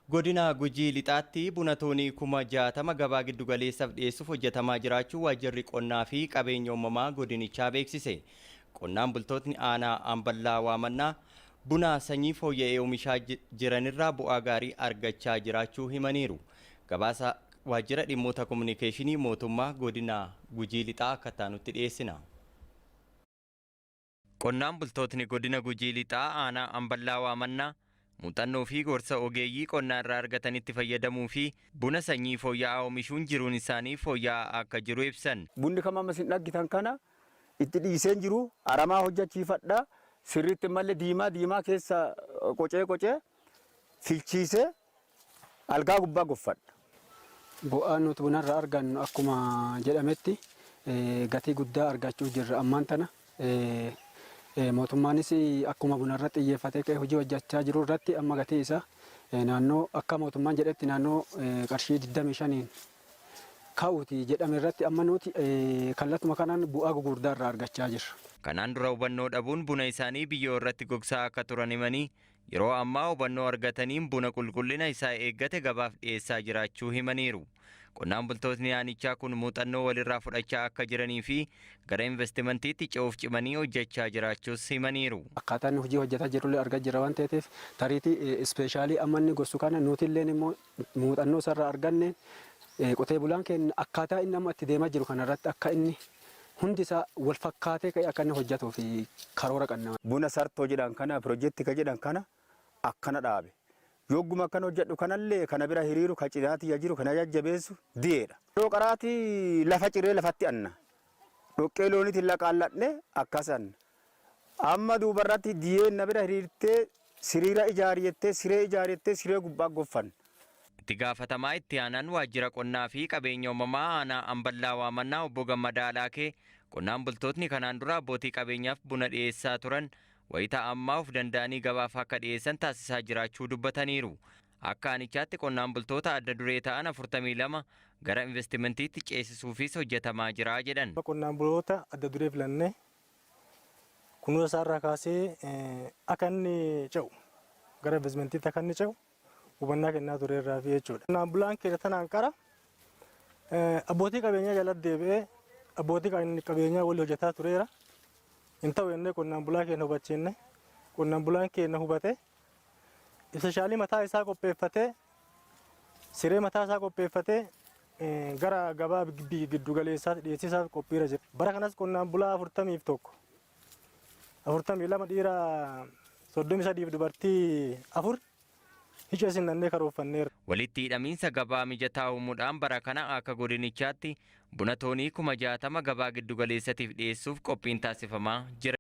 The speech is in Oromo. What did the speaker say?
Godina Gujii Lixaatti buna toonii 60,000 gabaa giddugaleessaaf dhiyeessuuf hojjetamaa jiraachuu Waajjirri Qonnaa fi Qabeenya Uumamaa godinichaa beeksise. Qonnaan bultootni aanaa Amballaa Waamannaa buna sanyii fooyya'ee oomishaa jiranirraa bu'aa gaarii argachaa jiraachuu himaniiru. Gabaasa Waajjira Dhimmoota Kominikeeshinii Mootummaa Godina Gujii Lixaa akka itti aanutti dhiyeessina. Qonnaan bultootni Godina Gujii Lixaa aanaa Amballaa Waamannaa muuxannoo fi gorsa ogeeyyii qonnaa irraa argatanitti fayyadamuu fi buna sanyii fooyya'aa oomishuun jiruun isaanii fooyya'aa akka jiru ibsan. Bunni kam amma isin dhaggitan kana itti dhiiseen jiru aramaa hojjechiifadha. Sirriitti malee diimaa diimaa keessa qocee qocee filchiisee algaa gubbaa goffadha. Bu'aan nuti bunarraa argannu akkuma jedhametti gatii guddaa argachuu jirra ammaan tana. Mootummaanis akkuma bunarra xiyyeeffatee ka'ee hojii hojjechaa jiru irratti amma gatii isaa naannoo akka mootummaan jedhetti naannoo qarshii 25n ka'uuti jedhame irratti amma nuti kallattuma kanaan bu'aa gugurdaa irraa argachaa jirra. Kanaan dura hubannoo dhabuun buna isaanii biyyoo irratti gogsaa akka turan himanii, yeroo ammaa hubannoo argataniin buna qulqullina isaa eeggate gabaaf dhiyeessaa jiraachuu himaniiru. Qonnaan bultootni aanichaa kun muuxannoo walirraa fudhachaa akka jiranii fi gara investimantiitti ce'uuf cimanii hojjechaa jiraachuus himaniiru. Akkaataa inni hojii hojjetaa jirullee argaa jirra waan ta'eef, tariitii ispeeshaalii amma inni gorsu kana nutilleen immoo muuxannoo isarraa arganne, qotee bulaan keenya akkaataa inni amma itti deemaa jiru kanarratti akka inni hundi isaa wal fakkaatee ka'ee akka inni hojjetuu fi karoora qabna. Buna sartoo jedhan kana, pirojektii ka jedhan kana akkana dhaabe. Yogguma akkana hojjedhu kanallee kana bira hiriiru, ka cinaatiyya jiru kana jajjabeessu diyeedha. Yeroo qaraati lafa ciree lafatti anna. Dhoqqee looniitiin laqaalladhe akkas anna. Amma duubarratti diyeen na bira hiriirtee siriira ijaari jettee, siree ijaari jettee, siree gubbaa goffanna. Itti gaafatamaa itti aanaan Waajjira Qonnaa fi Qabeenya Uumamaa aanaa Amballaa Waamannaa Obbo Gammadaa Alaakee, qonnaan bultootni kanaan dura abbootii qabeenyaaf buna dhiyeessaa turan wayita ammaa of danda'anii gabaaf akka dhiyeessan taasisaa jiraachuu dubbataniiru. Akka aanichaatti qonnaan bultoota adda duree ta'an 42 gara investimentiitti ceesisuufis hojjetamaa jira jedhan. Qonnaan buloota adda duree filannee kunuunsa isaarraa kaasee akka inni ce'u, gara investimentiitti akka inni ce'u hubannaa kennaa tureerraa fi jechuudha. Qonnaan bulaan keenya tanaan qara abbootii qabeenyaa jalatti deebi'ee abbootii qabeenyaa waliin hojjetaa tureera. Hin ta'u jennee qonnaan bulaa keenya hubachiinne, qonnaan bulaan keenya hubate, ibsashaalii mataa isaa qopheeffatee, siree mataa isaa qopheeffatee gara gabaa giddu galeessaatti dhiyeessisaaf qophiirra jira. Bara kanas qonnaan bulaa 41, 42 dhiira, 33 dubartii 4 hica sinnannee karoorfanneerra. Walitti hidhamiinsa gabaa mijataa uumuudhaan bara kana akka godinichaatti buna toonii 60,000 gabaa giddugaleessatiif dhiyeessuuf qophiin taasifamaa jira.